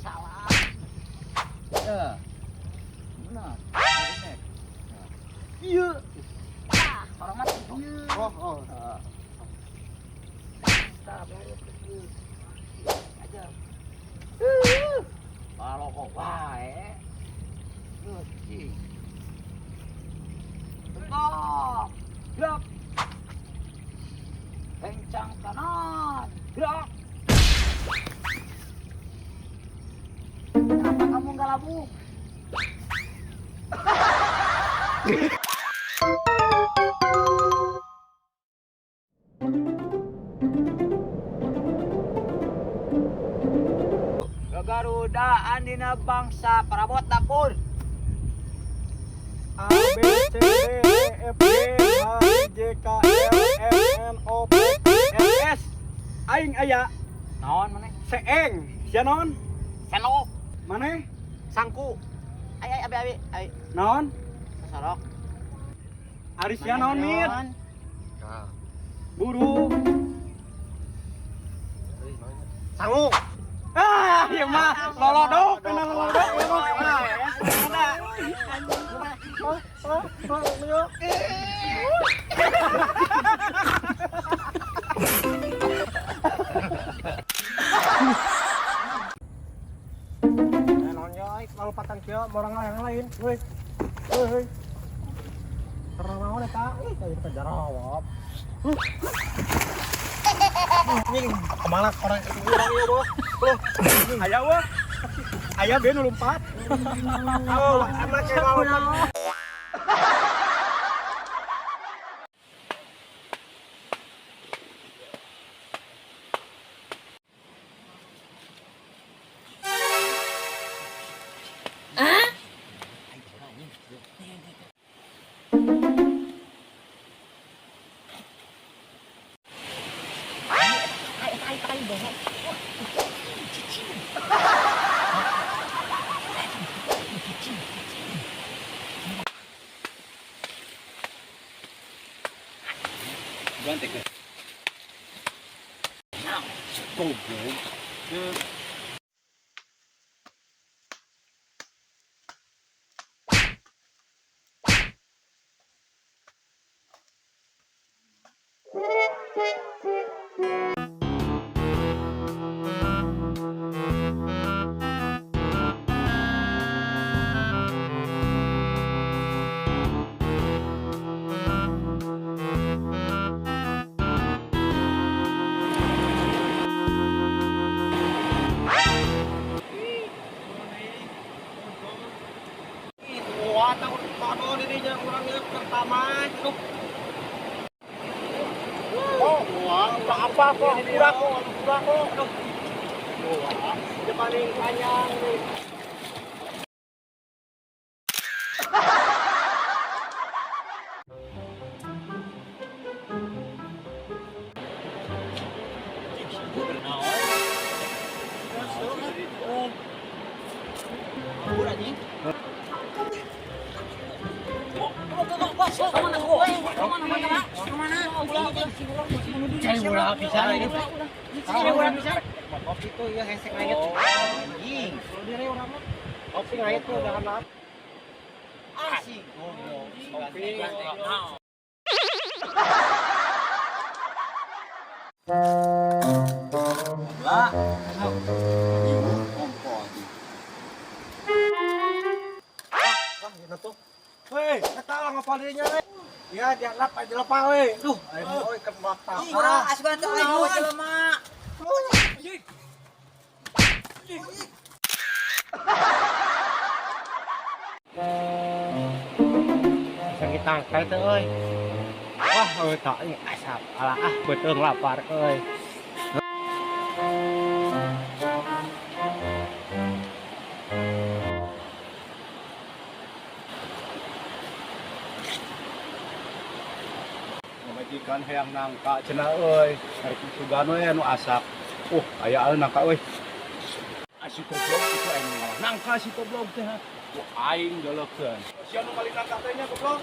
Salah. Ya. Benar. Iya. Ah, orang mati. Iya. Oh, oh. Tah, beres. Aja. Baloko wae. Geus. Tegak. Gerak. Kencang kanan. Gerak. Kenapa kamu nggak labu? Garuda andina bangsa parabot dapur. A B C D E F G H I J K L M N O P R S. Aing aya Naon maneh? seeng. Sia naon? Seno, Maneh? sangku. Ay ay abi abi ay Naon? sasorok. Ari sia naon mit? Buru. Sangu. Ah, ieu mah lolodok, kena lolodok ieu mah. Ada. Naon ya, lompatan kieu orang yang lain. Woi. Woi, woi. Karena naon eta? Ih, tadi kita jarawab. Anjing, kemana orang orang ieu beuh. Loh, Aya wah. Aya ben lompat. oh, emang kayak lompat. Goblok. Wah, tahun tahun ini orangnya pertama. Aduh. Oh, wah, tak apa kok, kurang kok, kurang kok. Aduh. Wah, dia paling panjang nih. Kopi tuh ya hesek ngayet. Anjing. Kopi ngayet tuh jangan maaf. Asik. Kopi. Lah. Wah, ini tuh. Weh, eta lah ngapa dirinya we. Ya, dia lap aja lepa we. Duh, aing euy ke mata. Urang asupan teh aing jelema. Sakit tangkai teh euy. Wah, euy tak ini asap. Alah ah beuteung lapar euy. Pamajikan hayang nangka cenah euy. Arek sugan we anu asak. Aya aleu nangka euy. Si goblok itu aing ngalah nangka si goblok teh. Wah, aing jolokeun. Sia nu balik nangka teh nya goblok.